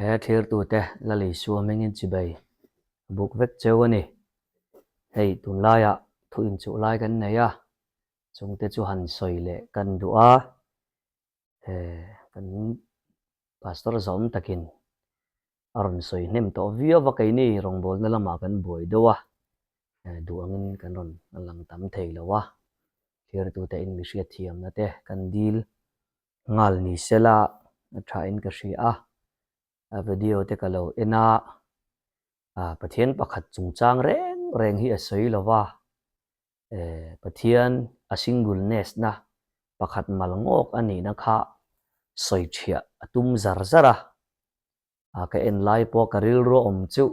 He thirtute Lal Isua hmingin chibei a buk vek cheu a ni. Hei tunlaiah thu inchuh lai kan nei a, chungte chu han sawi leh kan duh a, he kan Pastor zawm takin a rawn sawi hnem tawh viau va, keini rawngbawlna lamah kan buai deuh a, duh angin kan rawn lang tam thei lo a, thirtute in mi hriatthiamna te kan dil Nghal ni sela a thain ka hria a, a video te ka lo en a, Pathian pakhat chungchang reng reng hi a sawi lo va, Pathian a singleness na pakhat mal ngawk a nihna kha sawi thiah a tum zar zar a, ka en lai pawh ka rilru a awm chu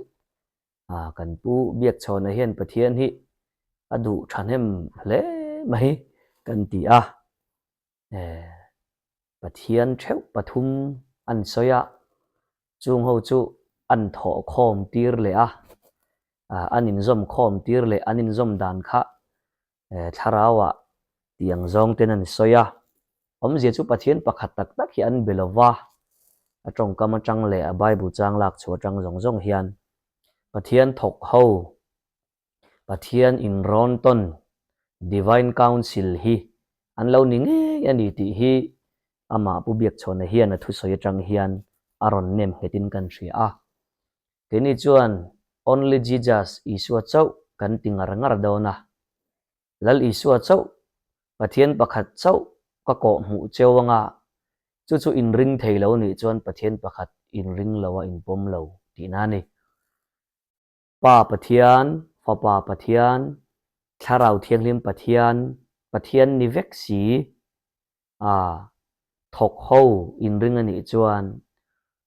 kan pu Biakchhawna hian Pathian hi a duh thahnem hle mai kan ti a. Pathian theuh pathum an sawi a, chung ho chu an thawh khawm tir leh a, an inzawm khawm tir leh an inzawm dan kha thlarauah tih ang zawng ten an sawi a. Awmzia chu Pathian pakhat tak tak hi an be lo va, a tawngkam atang leh a Bible chang lak chhuah atang zawng zawng hian Pathian thawk ho Pathian inrawn tawn, Divine Council, hi an lo ni ngei a ni tih hi amah Pu Biakchhawna hian a thusawi atang hian a rawn nem nghetin kan hria a. Keini chuan Only Jesus, Isua chauh kan ti ngar ngar dawn a. Lal Isua chauh, Pathian pakhat chauh ka kawh hmuh cheu anga chu chu inring thei lo nih chuan Pathian pakhat inring lo a inpawm lo tihna a ni. Pa Pathian, Fapa Pathian, Thlarau Thianghlim Pathian, Pathian ni vek si a thawk ho inring a nih chuan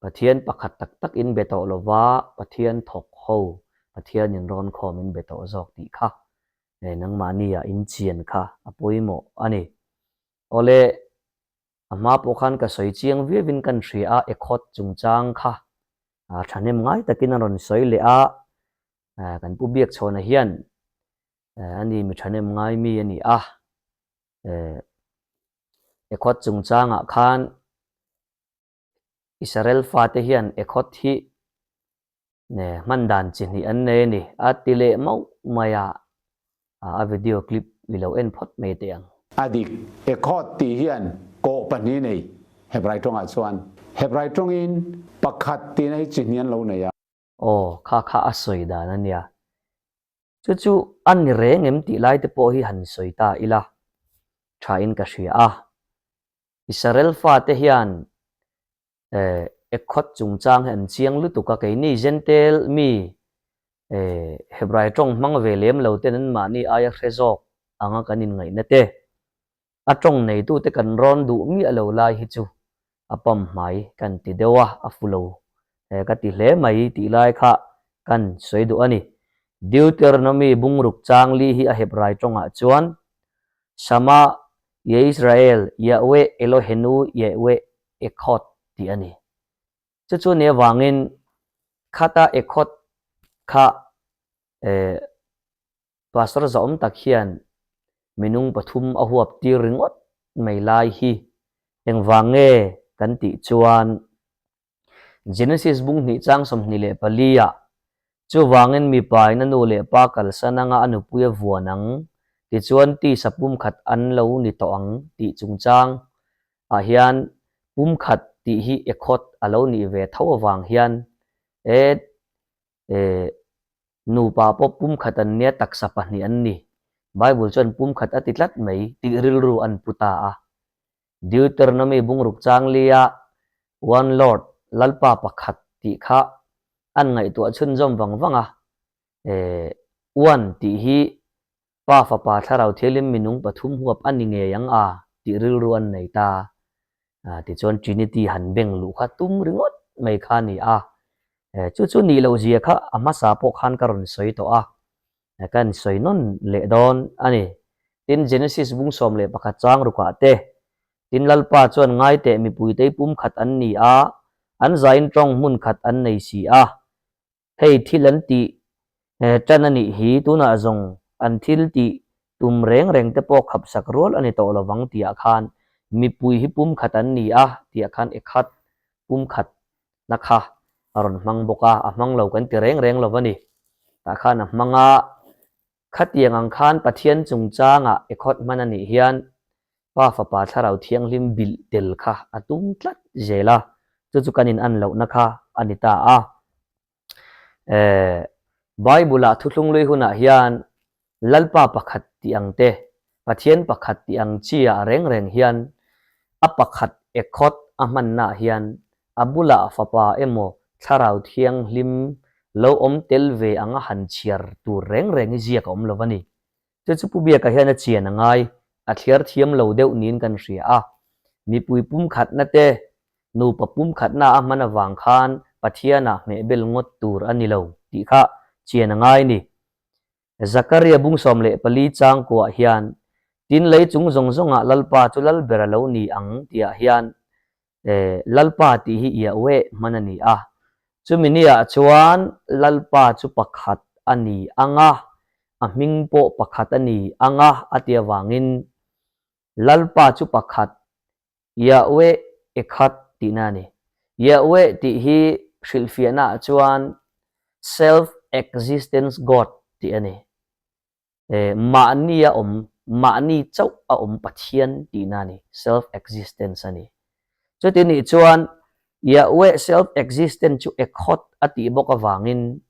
Pathian pakhat tak tak in be tawh lova Pathian thawk ho, Pathian in rawn khawm in be tawh zawk tih kha nangmahnia in chian kha a pawimawh a ni. Awle, a hma pawh khan ka sawi chiang viauin kan hria a, ekhawt chungchang kha Thahnem ngai takin a rawn sawi leh a, kan Pu Biakchhawna hian a ni mi thahnem ngai mi a ni a, Ekhawt chungchangah khan Israel fate hian Ekhawt hi hman dan chi hnih an nei a ni, a ti leh mauh mai a, a video clip i lo en phawt mai teh ang. A dik, Ekhawt tih hian kawh pahnih nei Hebrai tawngah chuan Hebrai tawngin pakhat tihna hi chi hnih an lo nei a. Aw, kha kha a sawi dan a nia. Chu chu a ni reng em tih lai te pawh hi han sawi ta ila thain ka hria a. Israel fate hian Ekhawt chungchang hi an chiang lutuk a, keini Jentail mi Hebrai tawng hmang ve lem lo ten anmahni aia hre zawk anga kan inngaihna te, a tawng neitute kan rawn duh miah lo lai hi chu a pam hmai kan ti deuh a, a fu lo ka ti hle mai tih lai kha kan sawi duh a ni. Deuteronomy bungruk chang li hi a Hebrai tawngah chuan Shama Yeisrael Yahweh Elohenu Yahweh Ekhawt tih a ni. Chu chu ni avangin khata Ekhawt kha Pastor zahawm tak hian minung pathum a huap tir ringawt mai lai hi engvang nge kan tih chuan Genesis bung hnih chang 24 ah, Chuvangin mipain a nu leh pa kalsan anga a nupui a vuan ang, tichuan tisa pumkhat an lo ni tawh ang tih chungchang ah hian pumkhat tih hi ekhawt a lo nih ve tho avang hian e nupa pawh pumkhat an nia taksa pahnih an ni, Bible chuan pumkhat a ti tlat mai tih rilru an pu ta a. Deuteronomy bungruk changlia One Lord, Lalpa pakhat tih kha an ngaihtuah chhunzawm vang vang a. Eh, One tih hi Pa Fapa Thlarau Thianghlim minung pathum huap a ni ngei ang a tih rilru an nei ta. Tichuan Trinity han beng luh kha tum ringawt mai kha a ni a. Eh, chu chu nih loh zia kha a hmasa pawh khan ka rawn sawi tawh a. Kan sawi nawn leh dawn a ni. Tin, Genesis bung 11 chang rukah te, Tin, Lalpa chuan ngai teh mipuitei pumkhat an ni a, an zain tawng hmun khat an nei si a. Hei thil an tih tan a nih hi, tunah zawng an thil tih tum reng reng te pawh khapsak rual a ni tawh lovang tihah khan mipui hi pumkhat an ni a tihah khan ekhat pumkhat na kha. a rawn hmang bawk a, a hmang lo kan ti reng reng lo a ni. Tah khan a hmang a, khatiang ang khan Pathian chungchangah ekhawt hman a nih hian Pa Fapa Thlarau Thianghlim bilh tel kha a tum tlat zel a, chu chu kan in an lohna kha a ni ta a. Bible-ah thuthlunglui hunah hian Lalpa pakhat tih ang te, Pathian pakhat tih ang chi-ah reng reng hian a pakhat ekhawt a hmannaah hian a bulah Fapa emaw Thlarau Thianghlim lo awm tel ve anga han chhiar tur reng reng hi ziak a awm lo a ni. Chu chu Pu Biaka hian a chian a ngai, a thliar thiam lo deuh niin kan hria a. Mipui pumkhatna te, nupa pumkhatna a hman avang khan Pathianah hmehbel ngawt tur a ni lo tih kha chian a ngai ni. Zakaria bung 14 changkuah hian, Tin lei chung zawng zawngah Lalpa chu Lalber a lo ni ang tihah hian Lalpa tih hi Yahweh hman a ni a. Chumi niah chuan Lalpa chu pakhat a ni ang a, a hming pawh pakhat a ni ang a a ti avangin Lalpa chu pakhat, Yahweh Ekhad tihna a ni. Yahweh tih hi hrilhfiahnaah chuan Self-existence God tih a ni. Mahni a awm, mahni chauh a awm Pathian tihna a ni, self-existence a ni. Chuti nih chuan Yahweh self-existence chu ekhawt a tih bawk avangin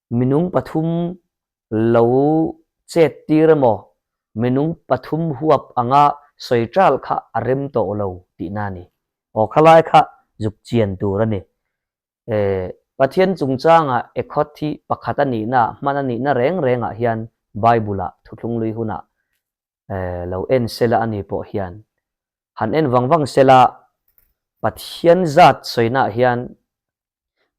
minung pathum lo chet tir emaw, minung pathum huap anga sawi ṭal kha a rem tawh lo tihna a ni. Aw khalai kha zuk chian tur a ni. Pathian chungchanga ekhawt hi pakhat a nihna, hman a nihna reng rengah hian Bible-ah thuthlung lui hunah lo en sela a ni pawh hian han en vang vang sela Pathian zat sawinaah hian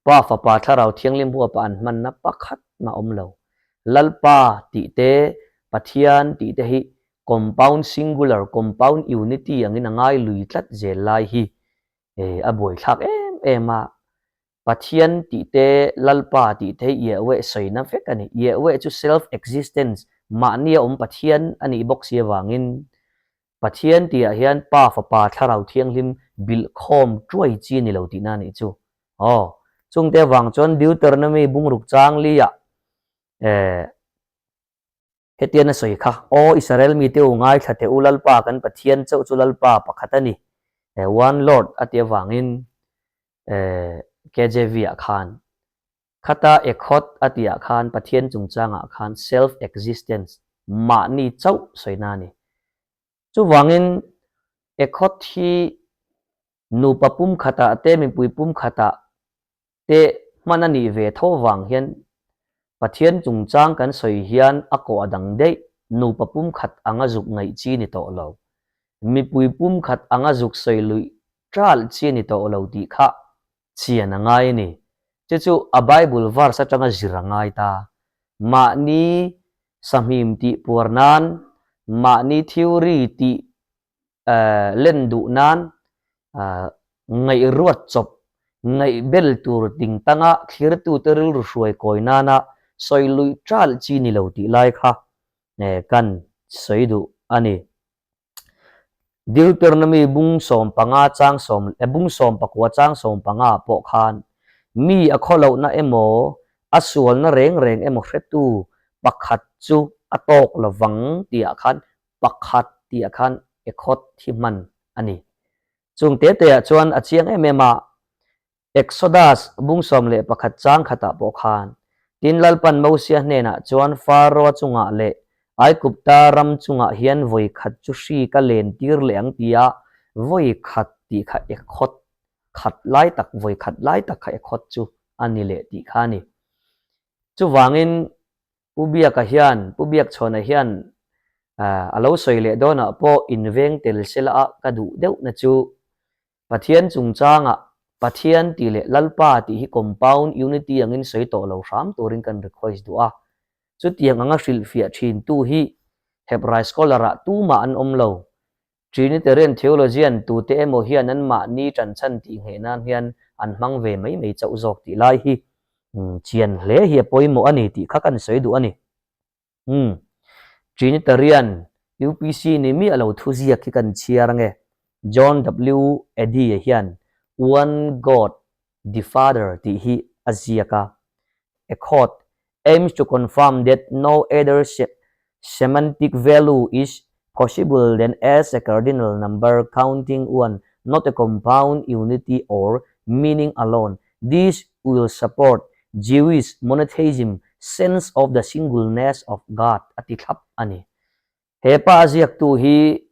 Pa, Fapa, Thlarau Thianghlim huapa an hmanna pakhat mah awm lo. Lalpa tih te, Pathian tih te hi compound singular, compound unity angin a ngai lui tlat zel lai hi A buaithlak em em a, Pathian tih te, Lalpa tih te hi Yahweh sawina vek a ni. Yahweh chu self-existence, mahnia awm Pathian a nih bawk si avangin Pathian tihah hian Pa, Fapa, Thlarau Thianghlim bilh khawm tuai chi a ni lo tihna a nih chu. Aw, chungte avang chuan Deuteronomy bungruk chang liah eh, Hetian a sawi kha, Aw Israel mite u ngaithla teh u, Lalpa kan Pathian chauh chu Lalpa pakhat a ni, One Lord a ti avangin KJV-ah khan khata ekhawt a tihah khan Pathian chungchangah khan self-existence, mahni chauh sawina a ni. Chuvangin ekhawt hi nupa pumkhatah te mipui pumkhatah te hman a nih ve tho vang hian Pathian chungchang kan sawi hian a kawh a dang daih, nupa pumkhat anga zuk ngaih chi ni tawh lo, mipui pumkhat anga zuk sawi luih ṭalh chi ni tawh lo tih kha chian a ngai a ni. Chu chu a Bible verse aṭanga zir a ngai ta. Mahni sahmim tih puar nan, mahni theory tih len duh nan ngaihruat chawp, ngaihbel tur ding tanga thlirtute rilru hruai kawi nana sawi luih ṭalh chi ni lo tih lai kha kan sawi duh a ni. Deuteronomy bung 15 chang sawm bung 19 chang 15 ah pawh khan mi a khawlohna emaw a sualna reng reng emaw hretu pakhat chu a tawk lovang tihah khan pakhat tihah khan ekhawt hi hman a ni. Chung te teah chuan a chiang em em a, Exodus bung 11 chang khatah pawh khan, Tin Lalpan Mosia hnenah chuan Faro-a chungah leh Aigupta ram chungah hian vawi khat chu hri ka len tir leh ang tia vawi khat tih kha ekhawt khat lai tak, vawi khat lai tak kha ekhawt chu a ni leh tih kha a ni. Chuvangin Pu Biaka hian, Pu Biakchhawna hian a lo sawi leh dawnah pawh inveng tel sela a ka duh deuhna chu Pathian chungchangah Pathian tih leh Lalpa tih hi compound unity angin sawi tawh lo hram turin kan request duh a. Chutiang anga hrilhfiah thintu hi Hebrai scholar-ah tumah an awm lo. Trinitarian theologian tute emaw hian an mahni ṭanchhan tih ngheh nan hian an hmang ve mai mai chauh zawk tih lai hi chian hle hi a pawimawh a ni tih kha kan sawi duh a ni. Umm. Trinitarian UPC ni miah lo thuziak hi kan chhiar ange. John W. Eddy-a hian One God. The Father tih hi a ziak a. Echod aims to confirm that no other semantic value is possible than as a cardinal number counting one, not a compound unity or meaning alone. This will support Jewish monotheism sense of the singleness of God a ti thlap a ni. He pa a ziaktu hi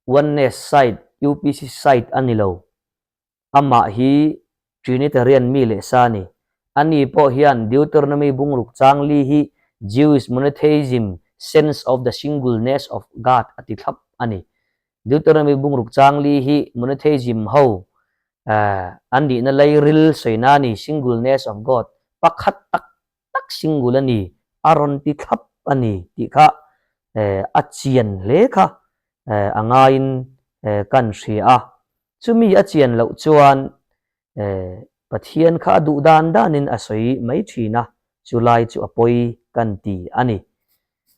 Oneness side, UPC side a ni lo. Amah hi Trinitarian mi leh sa a ni. Ani pawh hian Deuteronomy bungruk chang li hi Jewish monotheism sense of the singleness of God a ti thlap a ni. Deuteronomy bungruk chang li hi monotheism ho an nihna lairil sawina a ni, singleness of God, pakhat tak tak single a ni, a rawn ti thlap a ni tih kha a chian hle kha a ngaiin kan hria a. Chumi a chian loh chuan Pathian kha a duh dan danin a sawi mai thin a, chulai chu a pawi kan ti a ni.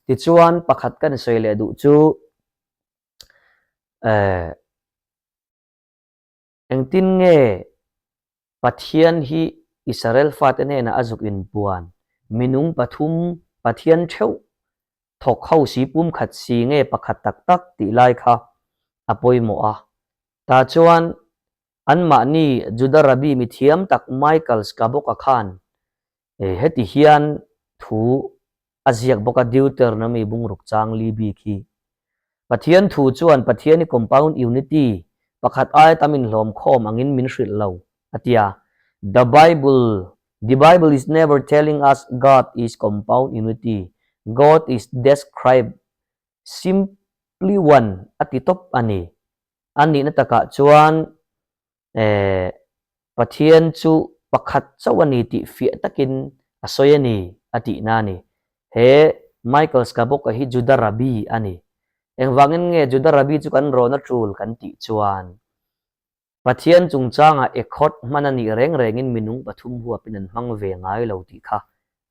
Tichuan pakhat kan sawi leh duh chu Engtin nge Pathian hi Israel fate hnenah a zuk inpuan? Minung pathum Pathian theuh thawk ho si pumkhat si nge pakhat tak tak tih lai kha a pawimawh a. Tah chuan anmahni Juda Rabbi mithiam tak Michael Skaboka khan heti hian thu a ziak bawk a Deuteronomy bungruk chang li bik hi. Pathian thu chuan Pathian hi compound unity, pakhat aia tam inhlawm khawm angin min hrilh lo, a ti a. The Bible The Bible is never telling us God is compound unity. God is described simply one a ti tawp a ni. A nihna takah chuan Eh, Pathian chu pakhat chauh a ni tih fiah takin a sawi a ni, a tihna a ni. He Michael Skabok-a hi Juda Rabbi a ni. Engvangin nge Juda Rabbi chu kan rawn a tul kan tih chuan, Pathian chungchangah ekhawt hman a nih reng rengin minung pathum huapin an hmang ve ngai lo tih kha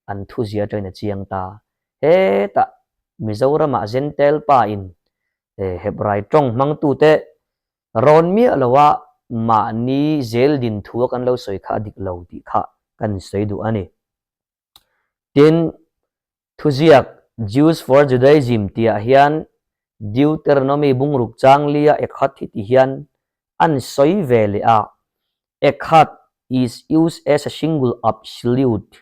an thuzia atangin a chiang ta. Hetah Mizoramah Zentail pa in Hebrai tawng hmangtute Rawn miah loa mahni zel din thua kan lo sawi kha a dik lo tih kha kan sawi duh a ni. Tin, thuziak Jews for Judaism tihah hian Deuteronomy bungruk chang lia Echad hi ti hian an sawi ve leh a, Echad is used as a single absolute.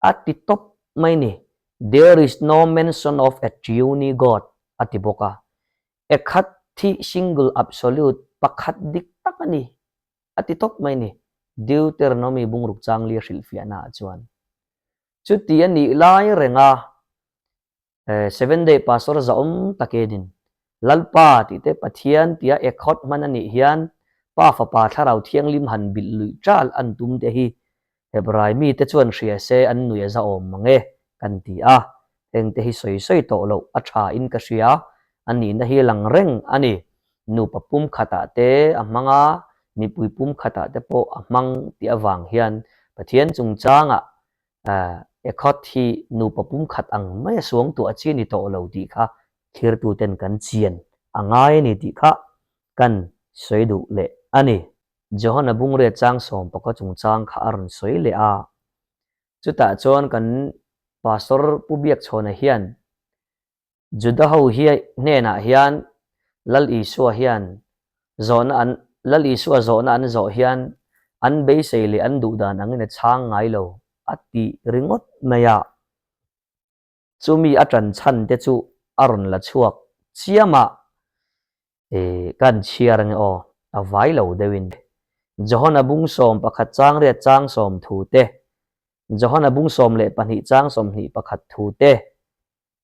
A ti tawp mai ni. There is no mention of a triune God a ti bawk a. Ekhat thi single absolute pakhat dik tak a ni a ti tawp mai ni. Deuteronomy bungruk changli a hrilhfiahna ah chuan. Chuti a nih lai reng a. Seven Day Pastor zahawm tak e din. Lalpa tih te Pathian tia ekhawt hman a nih hian Pa Fapa Thlarau Thianghlim han bilh luih ṭal an tum te hi Hebrai mite chuan hria se an nui a zahawm mang e kan ti a, heng te hi sawi sawi tawh loh a ṭha in ka hria, a nihna hi lang reng a ni. Nupa pum khatah te a hmang a, mipui pum khatah te pawh a hmang tih avang hian Pathian chungchangah Ekhawt hi nupa pumkhat ang mai a suangtuah chi ni tawh lo tih kha thlirtuten kan chian a ngai a ni tih kha kan sawi duh leh a ni. Johana Bungriat chang sawmpaka chungchang kha a rawn sawi leh a, chutah chuan kan Pastor Pu Biakchhawna hian Juda ho hi hnenah hian Lal Isua hian zawhna an Lal Isua zawhna an zawh hian an beisei leh an duh dan angin a chhang ngai lo a ti ringawt mai a. Chumi a ṭan chhan te chu a rawn la chhuak chiam a, e kan chhiar ange aw, a vai lo deuhin. Johana bung 11 chang riat chang sawm thu te, Johana bung 12 chang 21 thu te,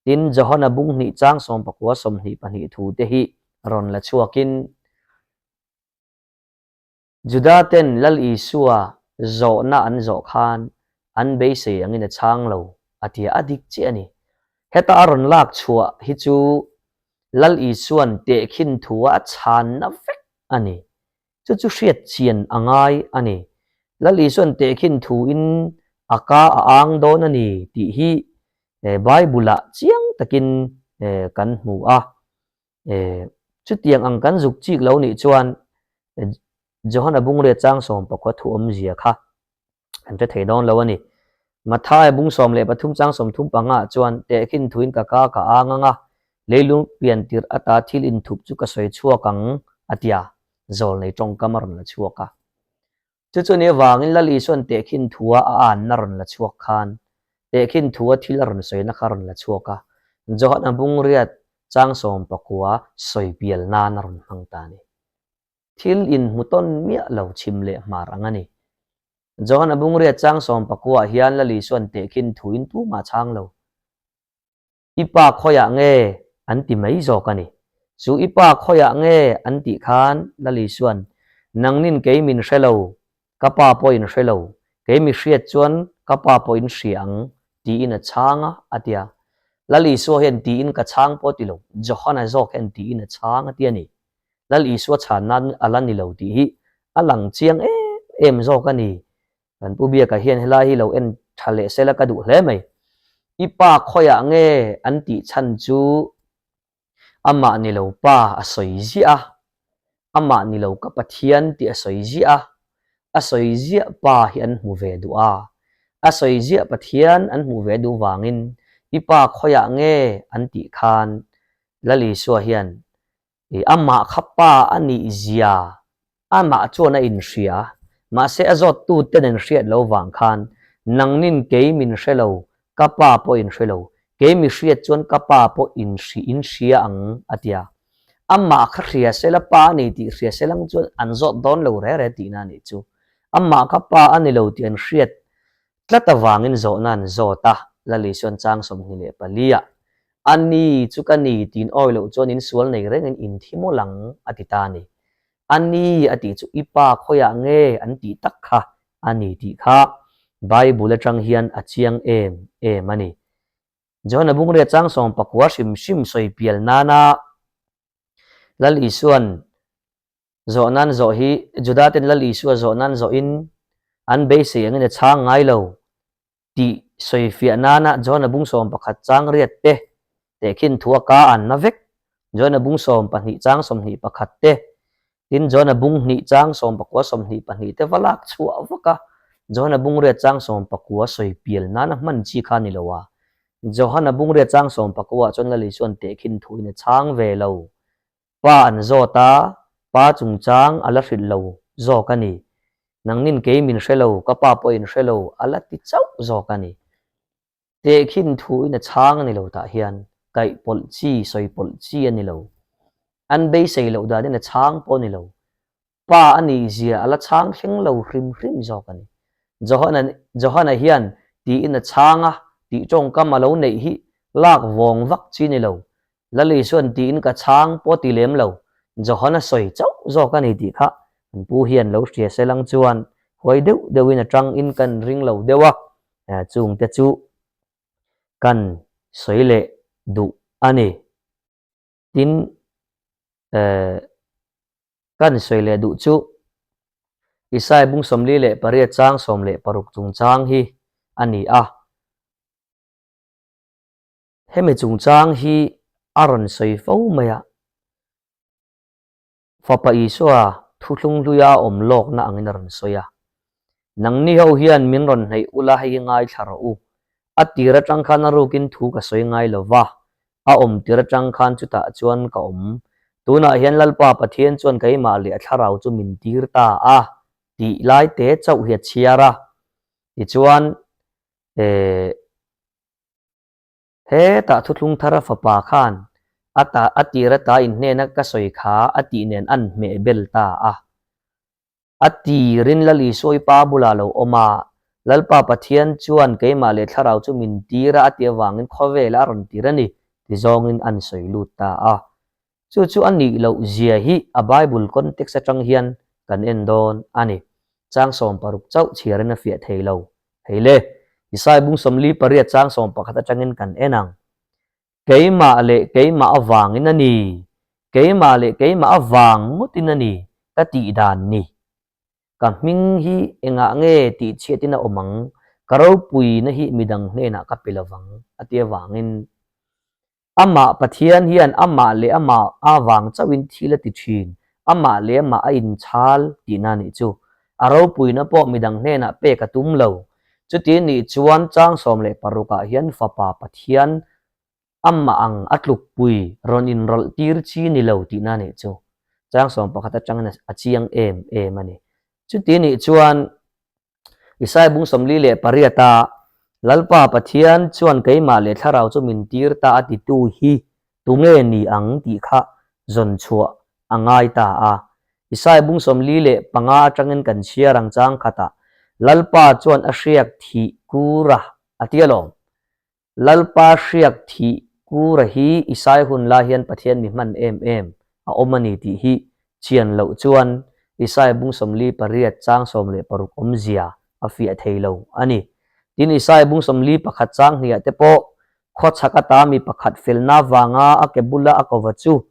Tin, Johana bung hnih chang 19 22 thu te hi rawn la chhuakin, Juda ten Lal Isua zawhna an zawh khan an beisei angin a chhang lo a tia a dik chiah a ni. Heta a rawn lak chhuah hi chu Lal Isua'n tehkhin thua a chhanna vek a ni. Chu chu hriat chian a ngai a ni. Lal Isua'n tehkhin thuin a ka a ang dawn a ni tih hi Bible-ah chiang takin kan hmu a. Chutiang ang kan zuk chik lo nih chuan. Johana bungriat chang 14 thu awmzia kha kan hre thei dawn lo a ni. Matthai bung 13 chang 35 ah chuan tehkhin thuin ka ka ka ang ang a, leilung pian tirh ata thil inthup chu ka sawi chhuak ang a tia, zawlnei tawngkam a rawn la chhuak a. Chu chu ni avangin Lal Isua'n tehkhin thua a anna rawn la chhuak khan, tehkhin thua thil a rawn sawina kha rawn la chhuak a, Johana bungriat chang 19 sawi pial nan a rawn hmang ta a ni. Thil inhmu tawn miah lo chhim leh hmar ang a ni. Johana bungriat chang 19 ah hian Lal Isua'n tehkhin thuin tumah chhang lo. I pa khawiah nge an ti mai zawk a ni. Chu i pa khawiah nge an tih khan Lal Isua'n, Nangnin kei min hre lo, ka pa pawh in hre lo, kei mi hriat chuan ka pa pawh in hria ang, tiin a chhang a, a ti a. Lal Isua hian tiin ka chhang pawh ti lo, Johana zawk hian tiin a chhang a ti a ni. Lal Isua chhan nan a la ni lo tih hi a lang chiang em em zawk a ni. Kan Pu Biaka hian helai hi lo en tha leh sela ka duh hle mai. I pa khawiah nge an tih chhan chu amah ni lo pa a sawi ziah a, amah ni lo ka Pathian tih a sawi ziah a, a sawi ziah pa hi an hmu ve duh a, a sawi ziah Pathian an hmuh ve duh vangin i pa khawiah nge an tih khan Lal Isua hian I amah kha pa a nih zia amah chuan a inhria, mahse a zawttu ten an hriat lo vang khan nangnin kei min hre lo, ka pa pawh in hre lo, kei mi hriat chuan ka pa pawh in hri in hria ang a tia. Amah kha hria sela pa a ni tih hria selang chuan an zawt dawn lo re re tihna a nih chu. Amah kha pa a ni lo tih an hriat Tlat avangin zawhna an zawt a, Lal Isuan chang 24 ah, A ni chu ka ni tiin awi loh chuan in sual nei rengin in thi mawlh ang a ti ta a ni. A ni a tih chu i pa khawiah nge an tih tak kha a ni tih kha Bible atang hian a chiang em em a ni. Johana Bungriat chang 19 hrim hrim sawi pial nana Lal Isuan Zawh nan zawh hi Juda ten Lal Isua zawh nan zawhin an beisei angin a chhang ngai lo tih sawifiah nana John-a bung 11 chang riat te tehkhin thu a ka an na vek. John-a bung 12 chang 21 te, tin John-a bung hnih chang 19 22 te va lak chhuah vak a, John-a bung riat chang 19 sawi pial nana hman chi kha ni lo a. John-a bung riat chang 19 ah chuan Lal Isua'n tehkhin thuin a chhang ve lo. Pa an zawt a, pa chungchang a la hrilh lo zawk a ni. Nangnin kei min hre lo, ka pa pawh in hre lo a la ti chauh zawk a ni. Tehkhin thuin a chhang a ni lo tah hian kaih pawlh chi, sawi pawlh chi a ni lo. An beisei loh danin a chhang pawh a ni lo. Pa a nih zia a la chhang thleng lo hrim hrim zawk a ni. Johana Johana hian tiin a chhang a, tih tawngkam a lo neih hi lak vawng vak chi ni lo. Lal Isua'n tiin ka chhang pawh ti lem lo, Johana sawi chauh zawk a ni tih kha kan pu hian lo hria se lang chuan huai deuh deuhin a tangin kan ring lo deuh a, chungte chu kan sawi leh duh a ni. Tin, eh, kan sawi leh duh chu Isai bung 48 chang 16 chungchang hi a ni a. Hemi chungchang hi a rawn sawi fo mai a. Fapa Isua thuthlung hluia a awm lawkna angin a rawn sawi a. Nangni ho hian min rawn hnaih ula hei hi ngaithla rawh u. A tir atang khan a rukin thu ka sawi ngai lo va, a awm tir atang khan chutah chuan ka awm. Tunah hian Lalpa Pathian chuan keimah leh a thlarau chu min tir ta a, tih lai te chauh hi a chhiar a. Tichuan, eh. Hetah thuthlung thara fapa khan a ta a tir ata inhnena ka sawi kha a tih nen an hmeh bel ta a. A tirin Lal Isua i pa bulah lo awm a, Lalpa Pathian chuan keimah leh thlarau chu min tir a a tih avangin khawvelah a rawn tir a ni ti zawngin an sawi lut ta a. Chu chu a nih loh zia hi a Bible context atang hian kan en dawn a ni. Chang 60 chauh chhiarin a fiah thei lo. Hei le, Isai bung 48 chang 11 atangin kan en ang. Keimah leh keimah avangin a ni, keimah leh keimah avang ngawtin a ni ka tih dan ni. Ka hming hi engah nge tih chhiatin a awm ang, ka ropuina hi midang hnenah ka pe lovang a ti avangin Amah Pathian hian amah leh amah avang chauhin thil a ti thin. Amah leh amah a inchhal tihna a nih chu. A ropuina pawh midang hnenah pek a tum lo. Chuti nih chuan chang 16 ah hian Fapa Pathian amah ang a tlukpui rawn inrawlh tir chi ni lo tihna a nih chu. Chang 11 atangin a chiang em em a ni. Chuti nih chuan Isai bung 48 a, Lalpa Pathian chuan keimah leh thlarau chu min tir ta a titu hi tunge ni ang tih kha zawn chhuah a ngai ta a. Isai bung 45 atangin kan chhiar ang chang khatah Lalpa chuan a hriak thih kur a a ti alawm. Lalpa hriak thih kura hi Isai hun lai hian Pathian mi hman em em a awm a ni tih hi chian loh chuan Isai bung 48 chang 16 awmzia a fiah thei lo a ni. Tin, Isai bung 41 chang hniah te pawh khawchhak ata mi pakhat felna vanga a ke bula a kova chu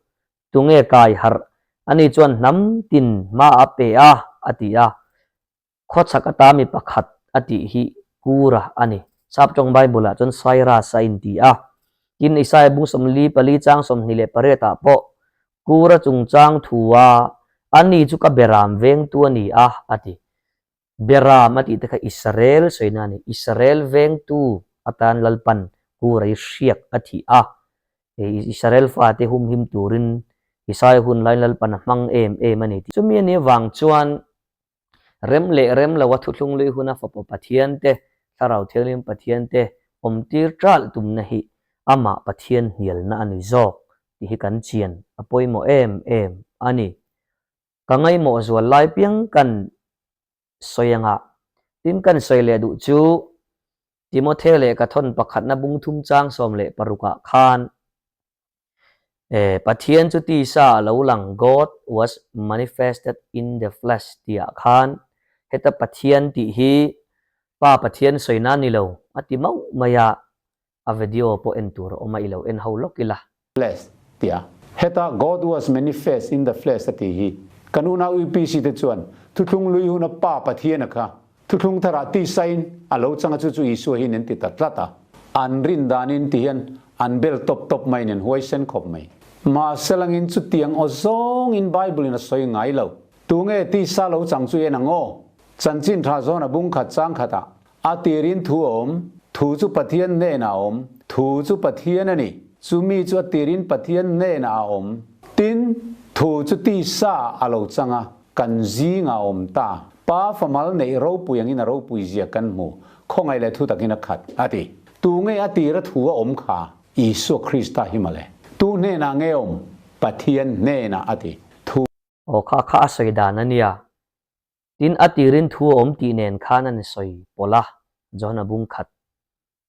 tunge kai harh ani chuan hnam tin hma a pe a a ti a. Khawchhak ata mi pakhat a tih hi Kura a ni. Saptawng Bible-ah chuan Cyrus a inti a. Tin, Isaiah bung 44 chang 28 ah pawh Kura chungchang thu a, Ani chu ka beram vengtu a ni a, a ti. Beram a tih te kha Israel sawina a ni. Israel vengtu atan Lalpan Kura hi hriak a thih a. Israel fate humhim turin Isaiah hun laiin Lalpan a hmang em em a ni. Chumi a nih avang chuan Rem leh rem lo a thuthlung lui huna Fapa Pathian te, Thlarau Thianghlim Pathian te awmtir ṭalh tumna hi amah Pathian hnialna a ni zawk tih hi kan chian a pawimawh em em a ni. Ka ngaihmawh zual lai piang kan sawi anga tin kan sawi leh duh chu Timothe leh ka thawn pakhatna bung thum chang 16 ah khan Pathian chu tisa a lo lang, God was manifested in the flesh, tihah khan heta Pathian tih hi Pa Pathian sawina ni lo a ti mauh mai a, a video pawh en tur a awm a, i lo en ho lawk ila. Flesh tih a, heta God was manifest in the flesh a tih hi kan unau UPC te chuan thuthlung lui huna Pa Pathian a kha Thuthlung tharah tisain a lo chang a chu chu Isua hian an ti ta tlat a. An rin danin ti hian an bel tawp tawp maiin an huaisen khawp mai. Mahse langin chutiang aw zawngin Bible in a sawi ngai lo. Tunge tisa lo chang chu en ang aw? Chanchin tha zawn a bung khat chang khatah a tirin thu a awm, thu chu Pathian hnenah a awm, thu chu Pathian a ni, chumi chu a tirin Pathian hnenah a awm. Tin, thu chu tisa a lo chang a, Kan zingah a awm ta. Pa famal neih ropui angin a ropui zia kan hmu. Khawngaih leh thu takin a khat, a ti. Tu nge a tira thu a awm kha? Isua Krista hi mawle. Tu hnenah nge awm? Pathian hnenah, a ti. Thu. Aw kha kha a sawi dan a nia. Tin, a tirin thu a awm tih nen khan an sawi pawlh a, Johana bung khat.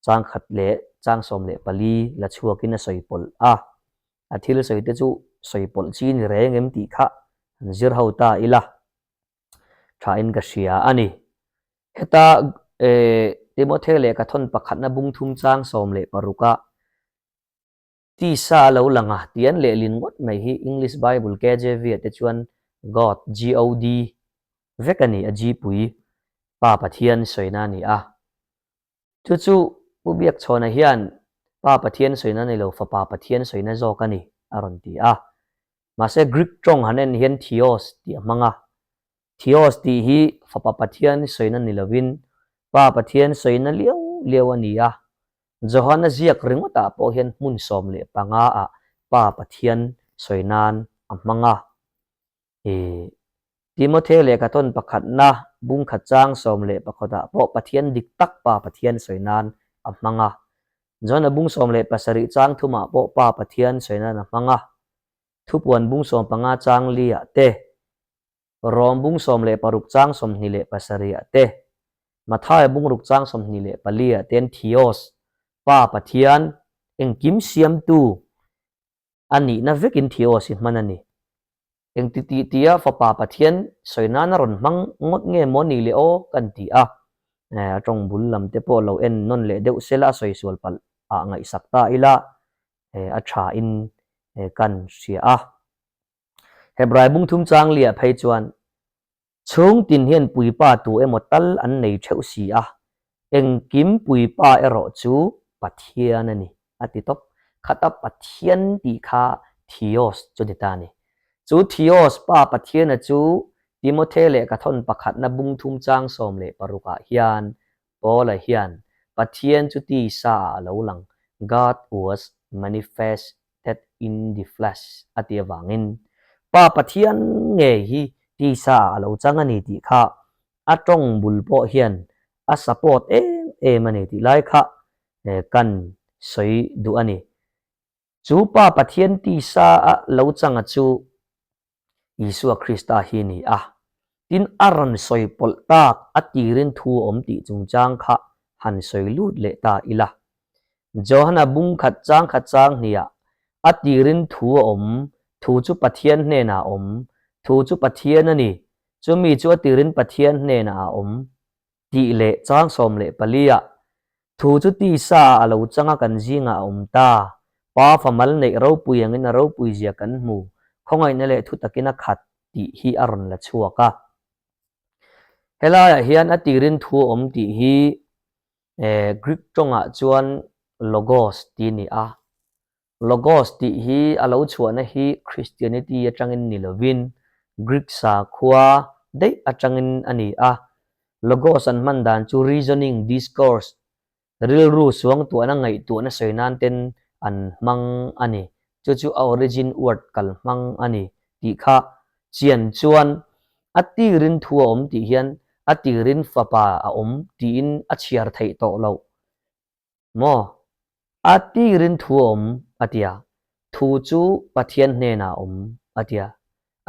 Chang khat leh chang 14 la chhuakin a sawi pawlh a, a thil sawi te chu sawi pawlh chi ni reng em tih kha an zir ho ta ila thain ka hria a ni. Heta Timothy lehkha thawn pakhatna bung thum chang 16 ah Tisa a lo lang a, tih an lehlin ngawt mai hi English Bible KJV ah te chuan God, G-O-D, vek a ni, a G pui, Pa Pathian sawina a ni a. Chu chu Pu Biakchhawna hian Pa Pathian sawina ni lo, Fapa Pathian sawina zawk a ni, a rawn ti a. Mahse Greek tawng han en hian Theos tih a hmang a. Theos tih hi Fapa Pathian sawina ni lovin Pa Pathian sawina liau liau a ni a. Johana ziak ringawtah pawh hian hmun 15 ah Pa Pathian sawi nan a hmang a. Ih, Timothy lehkha tawn pakhatna bung khat chang 11 ah pawh Pathian dik tak Pa Pathian sawi nan a hmang a. Johana bung 17 chang thumah pawh Pa Pathian sawi nan a hmang a. Thupuan bung 15 chang li ah te, Rom bung 16 chang 27 ah te, Mathaia bung ruk chang 24 ah ten Theos, Pa Pathian, engkim siamtu a nihna vekin Theos hi hman a ni. Engti tih tia Fapa Pathian sawi nana rawn hmang ngawt nge maw ni le aw kan ti a, a tawng bul lam te pawh lo en nawn leh deuh sela a sawi sual palh ah ngaihsak ta ila a tha in kan hria a. Hebrai bung thum chang liah phei chuan chhung tin hian puipa tu emaw tal an nei theuh si a, engkim puipa erawh chu Pathian a ni, a ti tawp. Khata Pathian tih kha Theos chu ni ta a ni. Chu Theos, Pa Pathiana chu Timothe lehkha thawn pakhatna bung thum chang 16 ah hian Paula hian Pathian chu tisa ah a lo lang, God was manifested in the flesh, a ti avangin Pa Pathian ngei hi tisa ah a lo chang a ni tih kha a tawng bul pawh hian a support em em a ni tih lai kha kan sawi duh a ni. Chu Pa Pathian tisa a lo changa chu Isua Krista hi a ni a. Tin, a rawn sawi pawlh tak a tirin thu a awm tih chungchang kha han sawi lut leh ta ila. Johana bung khat chang khat chang hniah a tirin thu a awm, thu chu Pathian hnenah a awm, thu chu Pathian a ni, chumi chu a tirin Pathian hnenah a awm. Tih leh chang 14 ah, Thu chu tisa ah a lo chang a kan zingah a awm ta. Pa fa mal neih ropui angin a ropui zia kan hmu, khawngaihna leh thu takin a khat tih hi a rawn la chhuak a. Helaiah hian a tirin thu a awm tih hi Greek tawngah chuan logos tih a ni a. Logos tih hi a lo chhuahna hi Christianity atangin ni lovin Greek sakhua daih atangin a ni a. Logos an hman dan chu reasoning, discourse, rilru suangtuahna ngaihtuahna sawi nan ten an hmang a ni. Chu chu a origin word kal hmang a ni tih kha chian chuan a tirin thu a awm tih hian a tirin fapa a awm tiin a chhiar theih tawh loh. Maw? A tirin thu a awm, a ti a. Thu chu Pathian hnenah a awm, a ti a.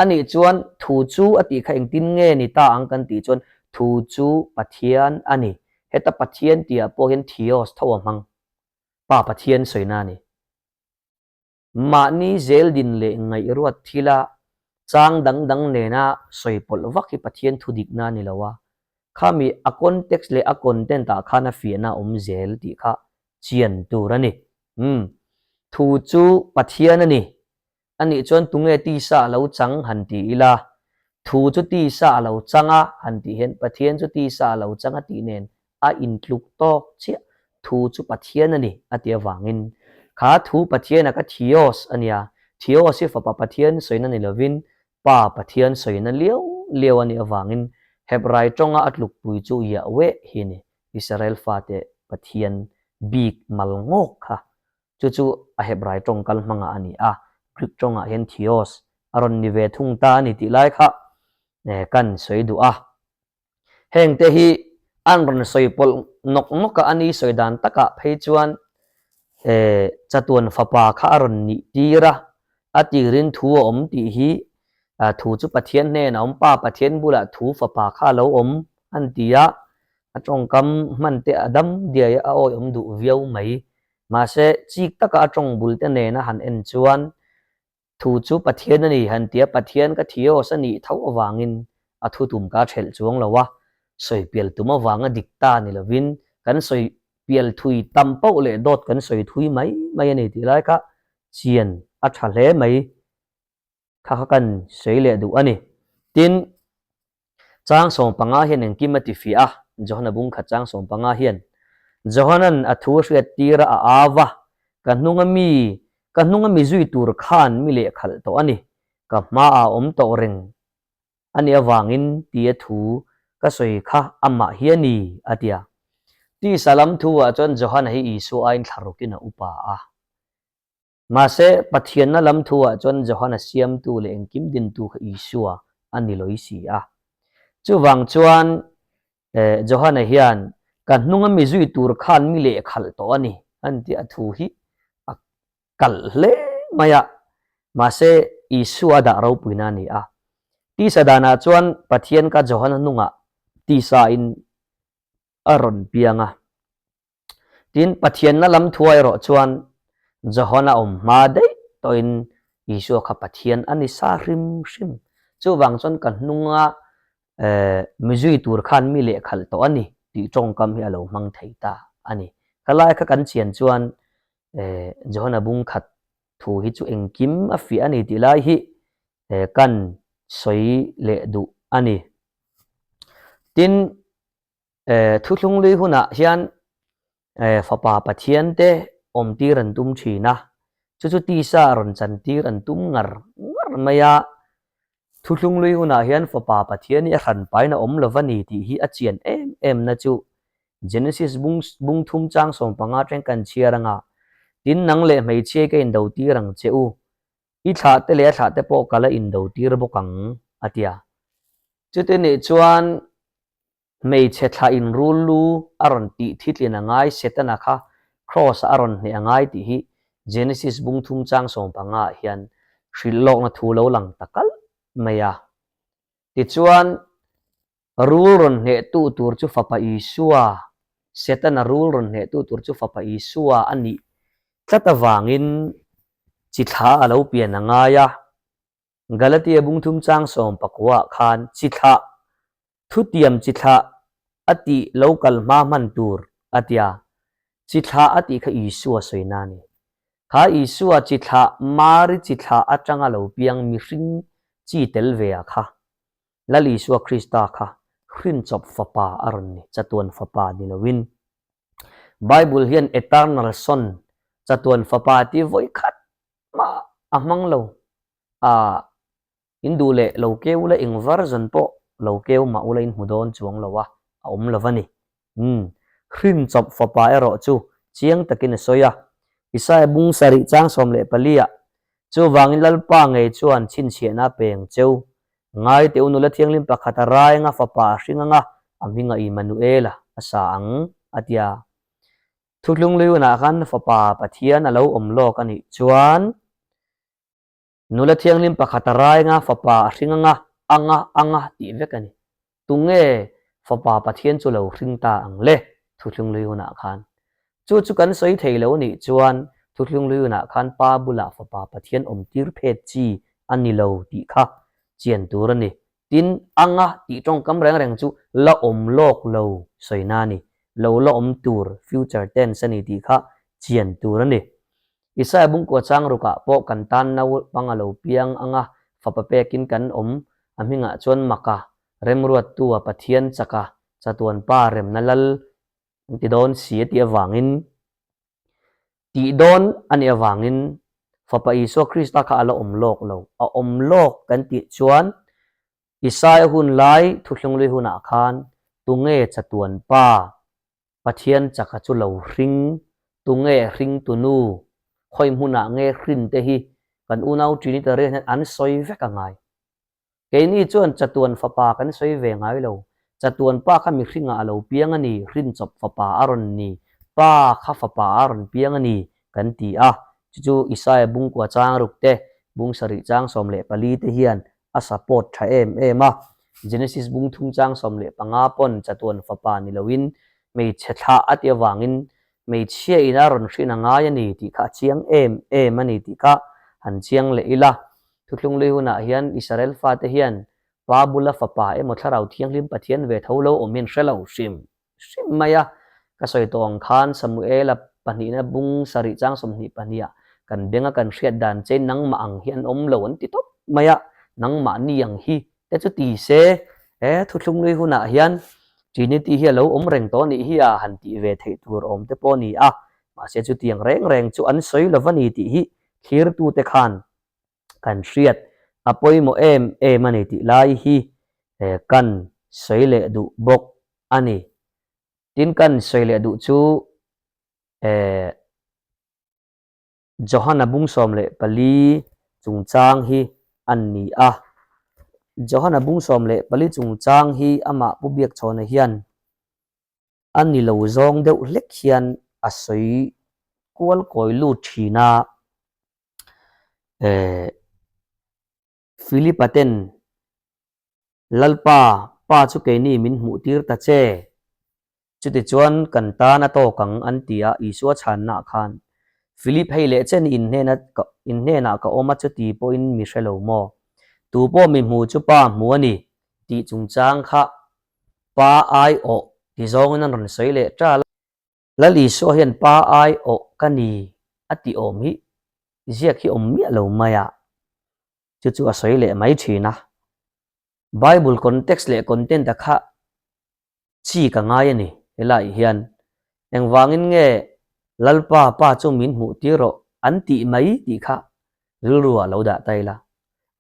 Anih chuan thu chu a tih kha engtin nge ni ta ang kan tih chuan thu chu Pathian a ni. Heta Pathian tihah pawh hian Theos tho a hmang. Pa Pathian sawina a ni. Mahni zeldin leh ngaihruat thila chang dang dang nena sawi pawlh vak hi Pathian thu dikna a ni lo a, khami a context leh a content ah khan a fiahna a awm zel tih kha chian tur a ni. Umm. Thu chu Pathian a ni. Anih chuan tunge tisa a lo chang han ti ila, thu chu tisa a lo chang a han tih hian Pathian chu tisa a lo chang a tih nen a intluk tawk chiah thu chu Pathian a ni a ti avangin kha thu Pathiana kha Theos a nia, Theos hi Fapa Pathian sawina ni lovin Pa Pathian sawina liau liau a nih avangin Hebrai tawnga a tlukpui chu Yahweh hi a ni, Israel fate Pathian bik mal ngawk kha. Chu chu a Hebrai tawng kal hmangah a ni a, Greek tawngah hian Theos a rawn ni ve thung ta a ni tih lai kha kan sawi duh a. Hengte hi an rawn sawi pawlh nawk nawk a, a ni sawi dan takah phei chuan chatuan fapa kha a rawn nih tir a, a tirin thu a awm tih hi thu chu Pathian hnenah a awm, Pa Pathian bulah thu fapa kha a lo awm an ti a, a tawngkam hman te a dam diai a, a awihawm duh viau mai. Mahse, chik taka a tawng bul te nena han en chuan Thu chu Pathian a ni han tia Pathian ka Theos a nih tho avangin a thu tum ka thelh chuang lo a, sawi pial tum avanga dik ta ni lovin kan sawi pial thui tam poh leh dawt kan sawi thui mai mai a ni tih lai kha chian a tha hle mai kha kha kan sawi leh duh a ni. Tin, Chang 15 hian engkim a ti fiah a, Johana bung khat chang 15 hian, Johanan a thu hriat tir a a au va, Ka hnunga mi, ka hnunga mi zui tur khan mi lehkhalh tawh a ni, ka hmaah awm tawh reng a nih avangin tia thu ka sawi kha amah hi a ni, a ti a. Tisa lam thu ah chuan Johana hi Isua aiin thla rukin a upa a. Mahse, Pathianna lam thuah chuan Johana siamtu leh engkim dintu kha Isua a ni lawih si a. Chuvang chuan, Johana hian, Ka hnunga mi zui tur khan mi lehkhalh tawh a ni, an ti a thu hi a kalh hle mai a. Mahse, Isua a dah ropuina a ni a. Tisa danah chuan Pathian ka Johana hnungah tisain a rawn piang a. Tin, Pathianna lam thuai erawh chuan Johana awm hma daih tawhin Isua kha Pathian a ni sa hrim hrim. Chuvang chuan ka hnunga mi zui tur khan mi lehkhalh tawh a ni tih tawngkam hi a lo hmang thei ta a ni. Khalai kha kan chian chuan Johana bung khat thu hi chu engkim a fiah a ni tih lai hi kan sawi leh duh a ni. Tin, Thuthlung lui hunah hian Fapa Pathian te awmtir an tum thin a, chu chu tisa rawn chantir an tum ngar ngar mai a. Thuthlung lui hunah hian Fapa Pathian hi a hran pain a awm lova ni tih hi a chian em em na chu Genesis bung bung thum chang 15 atang kan chhiar anga, Tin nang leh hmeichhiai ka indo tir ang che u, i thlah te leh a thlah te pawh ka la indo tir bawk ang, a ti a. Chuti nih chuan Hmeichhe thlah in rul lu a rawn tih thitlin a ngai, Setana kha Kraws-ah a rawn hneh a ngai tih hi Genesis bung thum chang 15 ah hian hrilh lawkna thu lo lang ta kalh mai a. Tichuan, rul rawn hnehtu tur chu Fapa Isua, Setana rul rawn hnehtu tur chu Fapa Isua a nih tlat avangin chi thla a lo pian a ngai a. Galatia bung thum chang 19 ah khan chi thlah, thutiam chi thlah a tih lo kal hma hman tur a tia. Chi thlah a tih kha Isua sawina a ni. Kha Isua chi thlah, Mari chi thlah atanga lo piang mihring chi tel ve ah kha Lal Isua Krista kha hrinchawp fapa a rawn ni, chatuan fapa ni loin. Bible hian eternal son, chatuan fapa tih vawi khat mah a hmang lo. A, in duh leh lo keu ula eng version pawh lo keu mah ula in hmu dawn chuang lo a, a awm lo a ni. Umm, hrinchawp fapa erawh chu chiang takin a sawi a. Isaiah bung sarih chang 14 ah, Chuvangin Lalpa ngei chuan chhinchhiahna a peng cheu. Ngai teh u nula thianghlim pakhat a rai anga fapa a hring anga a hmingah Immanuela a sa ang, a ti a. Thuthlung lui hunah khan Fapa Pathian a lo awm lawk a nih chuan nula thianghlim pakhat a rai anga fapa a hring anga, anga, anga tih vek a ni. Tunge Fapa Pathian chu lo hring ta ang le Thuthlung lui hunah khan? Chu chu kan sawi thei lo nih chuan Thuthlung lui hunah khan Pa bulah Fapa Pathian awm tir phet chi a ni lo tih kha chian tur a ni. Tin, anga tih tawngkam reng reng chu la awm lawk lo sawina a ni. Lo la awm tur, future tense, a ni tih kha chian tur a ni. Isaiah bungkua chang rukah pawh kan tan naupang a lo piang anga fapa pekin kan awm, a hmingah chuan Maka, Remruattua, Pathian chaka, Chatuan Pa remna lal an ti dawn si a tih avangin, tih dawn a nih avangin Fapa Isua Krista kha a la awm lawk lo. A awm lawk kan tih chuan Isaia hun lai Thuthlunglui hunah khan tunge chatuan Pa Pathian chaka chu lo hring, tunge hringtu nu, khawi hmunah nge hrin te hi kan unau Trinitarian hian an sawi vek a ngai. Keini chuan chatuan fapa kan sawi ve ngai lo. Chatuan pa kha mihringah a lo piang a ni, hrinchawp fapa a rawn ni, pa kha fapa a rawn piang a ni, kan ti a. Chu chu Isaia bungkua chang ruk te, bung sarih chang 14 te hian a support tha em em a. Genesis bung thum chang 15 pawn chatuan fapa ni loin hmeichhe thlah a ti avangin hmeichhia in a rawn hrin a ngai a ni tih kha a chiang em em a ni tih kha han chiang leh ila. Thuthlung lui hunah hian Israel fate hian Pa bula fapa emaw Thlarau Thianghlim Pathian ve tho lo awm hian hre lo hrim hrim mai a. Ka sawi tawh ang khan Samuela pahnihna bung sarih chang 22 ah kan benga kan hriat dan che nangmah ang hi an awm lo an ti tawp mai a, nangmahni ang hi te chu ti se he thuthlung lui hunah hian Trinity hi a lo awm reng tawh anih hi a han tih ve theih tur awm te pawh a ni a, mahse chutiang reng reng chu an sawi lo va ni tih hi thlirtute khan kan hriat a pawimawh em em a ni tih lai hi kan sawi leh duh bawk a ni. Tin kan sawi leh duh chu Johana bung 14 chungchang hi a ni a. Johana bung 14 chungchang hi amah Pu Biakchhawna hian a ni lo zawng deuh hlek hian a sawi kual kawi lut thin a. Eh, Philipa ten, Lalpa, Pa chu keini min hmuh tir ta che. Chutichuan kan tan a tawk ang an ti a, Isua chhanna khan, Philip hei leh chen in hnena in hnenah ka awm a chuti pawhin mi hre lo maw? Tu pawh mi hmu chu Pa hmu a ni tih chungchang kha Pa aiawh ti zawngin an rawn sawi leh ṭal a. Lal Isua hian Pa ai awh ka ni a tih awm hi ziak hi awm miah lo mai a, chu chu a sawi leh mai thin a. Bible context leh content a kha chi ka ngai a ni helaiah hian. Engvangin nge Lalpa Pa chu min hmuh tir rawh an tih mai tih kha rilru ah lo dah ta ila.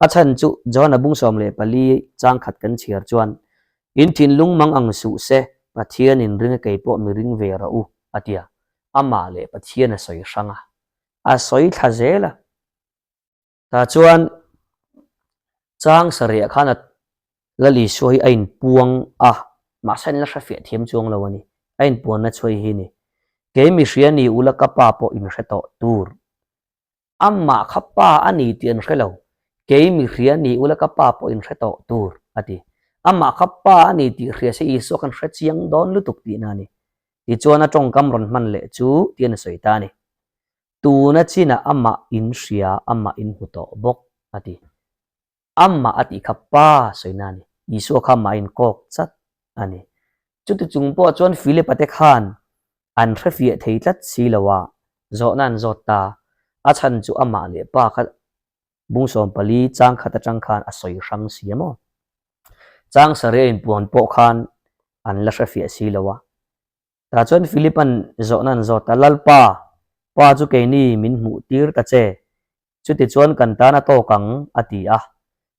A chhan chu Johana bung 14 chang khat kan chhiar chuan, In thinlung mang ang suh se, Pathian in ring a kei pawh mi ring ve rawh u, a ti a. Amah leh Pathian a sawi hrang a, a sawi thla zel a. Tah chuan chang sarih ah khan a Lal Isua hi a inpuang a, mahse an la hre fiah thiam chuang lo a ni. A inpuanna chhuai hi ni. Kei mi hria ni ula ka pa pawh in hre tawh tur. Amah kha pa a ni tih an hre lo. Kei mi hria ni ula ka pa pawh in hre tawh tur, a ti. Amah kha pa a ni tih hria se Isua khan hre chiang dawn lutuk tihna a ni. Tichuan a tawngkam rawn hman leh chu tiin a sawi ta a ni. Tuna chinah amah in hria, amah in hmu tawh bawk, a ti. Amah a tih kha Pa sawina a ni. Isua kha amah a inkawk chat a ni. Chuti chung pawh chuan Philip-a te khan an hrefiah thei tlat si lo a, zawhna an zawt ta. A chhan chu amah leh Pa kha bung 14 chang khat atang khan a sawi hrang si a maw? Chang sarih a inpuan pawh khan an la hrefiah si lo a. Tah chuan Philip-a'n zawhna an zawt a, Lalpa, Pa chu keini min hmuh tir ta che, chutichuan kan tan a tawk ang, a ti a.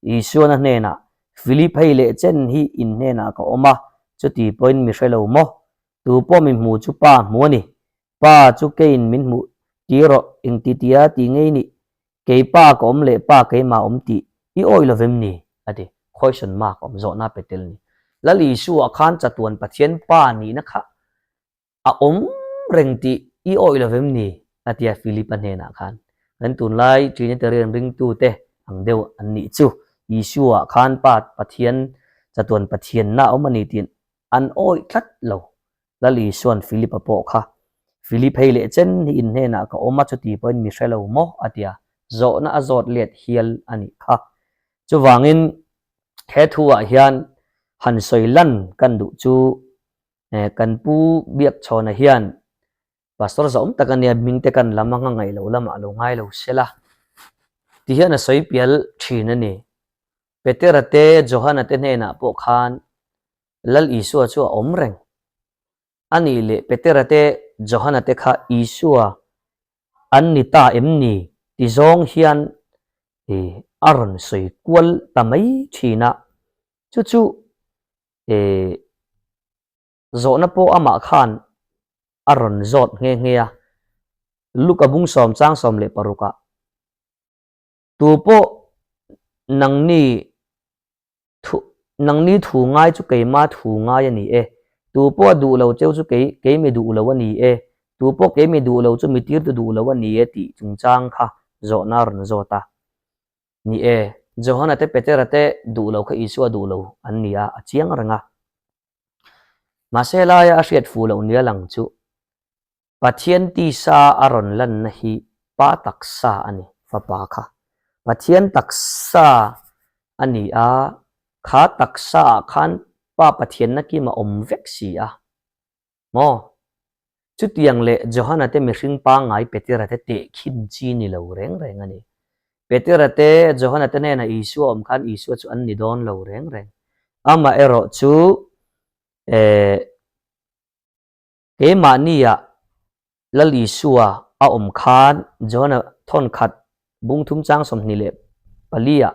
Isuan a hnenah, Philip hei leh chen hi in hnenah ka awm a, chuti pawhin mi hre lo maw? Tu pawh mi hmu chu Pa hmu a ni. Pa chu keiin min hmuh tir rawh, engti tia ti ngei nih? Kei Pa ka awm leh Pa keimah awm tih i awih lo vem ni? a ti. Question mark awm zawhna pe tel ni. Lal Isua khan chatuan Pathian Pa nihna kha a awm reng tih i awih lo vem ni? a ti a Philip-a hnenah khan. Kan tunlai Trinitarian ringtute ang deuh an nih chu. Isua khan Pa Pathian chatuan Pathianna a awm a ni tih an awih tlat lo. Lal Isua'n Philip-a pawh kha, Philip hei leh chen hi in hnenah ka awm a, chuti pawhin mi hre lo maw? a ti a, zawhna a zawt let hial a nih kha. Chuvangin he thu-ah hian han sawi lan kan duh chu kan pu Biakchhawna hian Pastor zawm tak a nia, hming te kan lam a ngangaih loh lamah a lo ngai lo sela ti hian a sawi pial thin a ni. Petera te Johana te hnenah pawh khan Lal Isua chu a awm reng. A nih leh Petera te Johana te kha Isua an ni ta em ni ti zawng hian a rawn sawi kual ta mai thin a, chu chu zawhna pawh amah khan a rawn zawt nghe nghe a, Luka bung sawm chang 16 ah, Tu pawh nangni Thu, nangni thu ngai chu keima thu ngai a ni e. Tu pawh a duh lo cheu chu kei, kei mi duh lo a ni e. Tu pawh kei mi duh lo chu mi tirtu duh lo a ni e tih chungchang kha zawhna a rawn zawt a. Ni e, Johana te Petera te duh lo kha Isua duh lo an ni a, a chiang reng a. Mahse laia a hriat fuh loh nia lang chu Pathian tisa a rawn lanna hi Pa taksa a ni, Fapa kha. Pathian taksa a ni a, kha taksa ah khan Pa Pathianna kim a awm vek si a. Maw? Chutiang leh Johana te mihring pangngai Petera te tehkhin chi ni lo reng reng a ni. Petera te Johana te hnena Isua awm khan Isua chu an ni dawn lo reng reng. Amaherawh chu eh. Keimahnia Lal Isua a awm khan Johana thawn khat bung thum chang 24 ah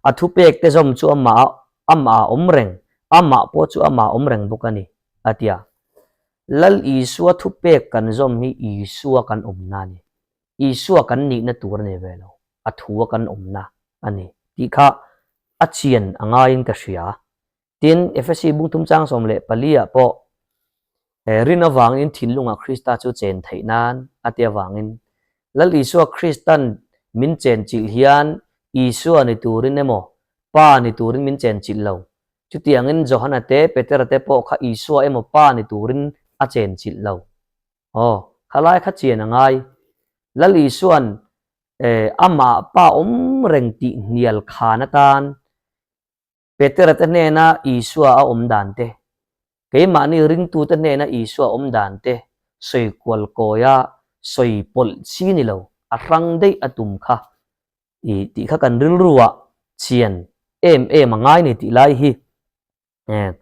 a thupek te zawm chu amah amah a awm reng, amah pawh chu amah a awm reng bawk a ni, a ti a. Lal Isua thupek kan zawm hi Isua kan awmna a ni. Isua kan nihna tur a ni ve lo, a thua kan awmna a ni tih kha a chian a ngaiin ka hria. Tin, Efesi bung thum chang 14 ah pawh rin avangin thinlungah Krista chu chen theih nan a ti avangin Lal Isua Kristan min chen chilh hian Isua ni turin emaw Pa ni turin min chen chilh lo. Chutiangin Johana te Petera te pawh kha Isua emaw Pa ni turin a chen chilh lo. Aw, khalai kha chian a ngai. Lal Isua'n amah Pa awm reng tih hnial khan atan Petera te hnena Isua a awm dan te, keimahni ringtute hnena Isua awm dan te sawi kual kawia sawi pawlh chi ni lo, a hrang daih a tum kha i tih kha kan rilruah chian em em a ngai ni tih lai hi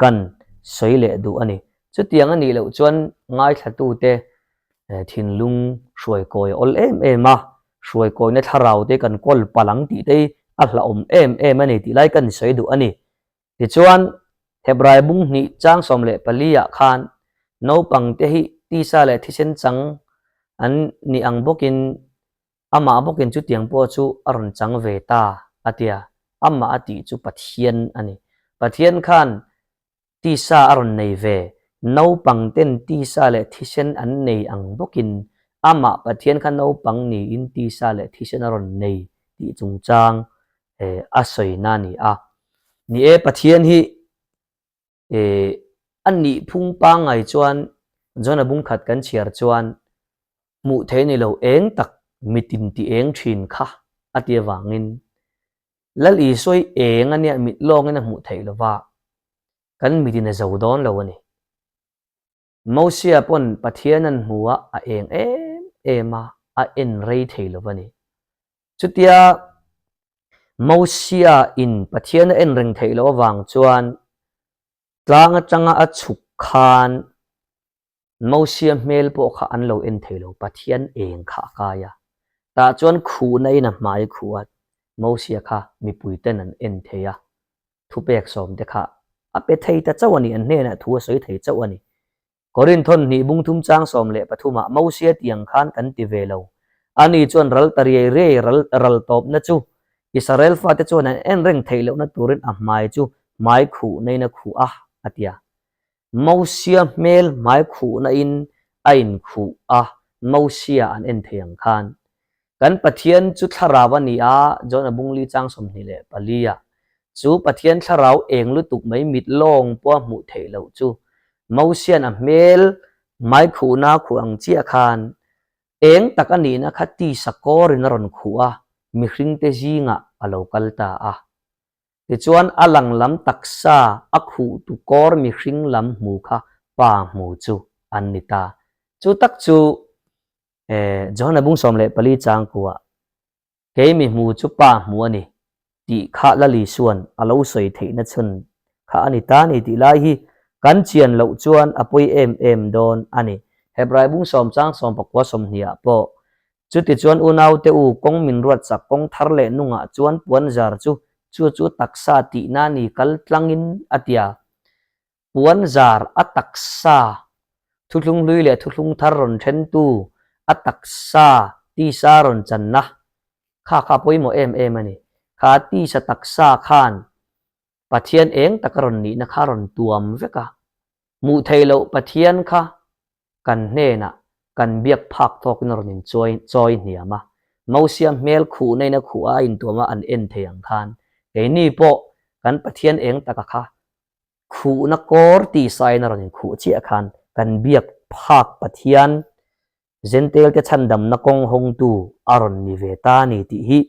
kan sawi leh duh a ni. Chutiang a nih loh chuan ngaithlatute thinlung hruai kawi a awl em em a, hruai kawina thlarau te kan kawl palh ang tih te hi. a hlauhawm em em a ni tih lai ka ni sawi duh a ni. Tichuan, Hebrai bung hnih chang 14 ah khan naupangte hi tisa leh thisen chang an nih ang bawkin amah bawkin chutiang pawh chu a rawn chang ve ta a tia, amah a tih chu Pathian a ni. Pathian khan Tisa a rawn nei ve. Naupang ten tisa leh thisen an nei ang bawkin amah Pathian kha naupang niin tisa leh thisen a rawn nei tih chungchang a sawina a ni a. Ni e, Pathian hi a nih phung pangngai chuan Jona bung khat kan chhiar chuan hmuh theih a ni lo eng tak mitin ti eng thin kha a ti avangin Lal Isua hi eng a nia mit lawngin a hmuh theih lova, kan mitin a zo dawn lo a ni. Mosia pawn Pathian an hmu a, a eng em em a, a en rei thei lo a ni. Chutia Mosia in Pathian a en reng theih loh avang chuan tlang atanga a chhuk khan Mosia hmel pawh kha an lo en thei lo, Pathian eng kha a kai a. Tah chuan khuhna in a hmai khuh a, Mosia kha mipui ten an en thei a, thupek sawm te kha a pe thei ta chauh a ni, an hnenah thu a sawi thei chauh a ni. Korinthon hnih bung thum chang 13 ah Mosia tiang khan kan ti ve lo, ani chuan ral ta riai riai ral ral tawpna chu Israel fate chuan an en reng theih lohna turin a hmai chu hmai khuhna in a khuh a, a ti a. Mosia hmel hmai khuhna in a inkhuh a, Mosia an en thei ang khan. Kan Pathian chu thlarau a ni a, John a bungli chang 24 ah. Chu Pathian thlarau eng lutuk mai mit lawng pawha hmuh theih loh chu Mosia'n a hmel hmai khuhna a khuh ang chiah khan eng tak a nihna kha tisa kawrin a rawn khuh a, mihringte zingah a lo kal ta a. Tichuan a lang lam taksa a khuhtu kawr mihring lam hmu kha pa hmu chu an ni ta. Chu tak chu Johana bung 14 chang kuah kei mi hmu chu pa hmu a ni tih kha Lali Suan a lo sawi theihna chhun kha a ni ta ni tih lai hi kan chian loh chuan a pawi em em dawn a ni. Hebrai bung sawm chang sawmpakua sawmhnih ah pawh Chutichuan unaute u, kawng min ruat chak kawng thar leh nungah chuan puanzar chu chu chu taksa tihna ni kal tlangin a ti a. Puanzar a taksa thuthlung hlui leh thuthlung thar rawn thentu a taksa tisa rawn channa kha kha pawimawh em em a ni. Kha tisa taksa khan Pathian eng taka rawn nihna kha rawn tuam vek a. Hmuh theih loh Pathian kha kan hnenah kan biak phak tawkin a rawn in chawi chawi hniam a. Mosia hmel khuhna in a khuh a, a intuam a, an en thei ang khan keini pawh kan Pathian eng taka kha khuhna kawr tisain a rawn in khuh chiah khan kan biak phak Pathian Zentail te chhandamna kawng hawngtu a rawn ni ve ta a ni tih hi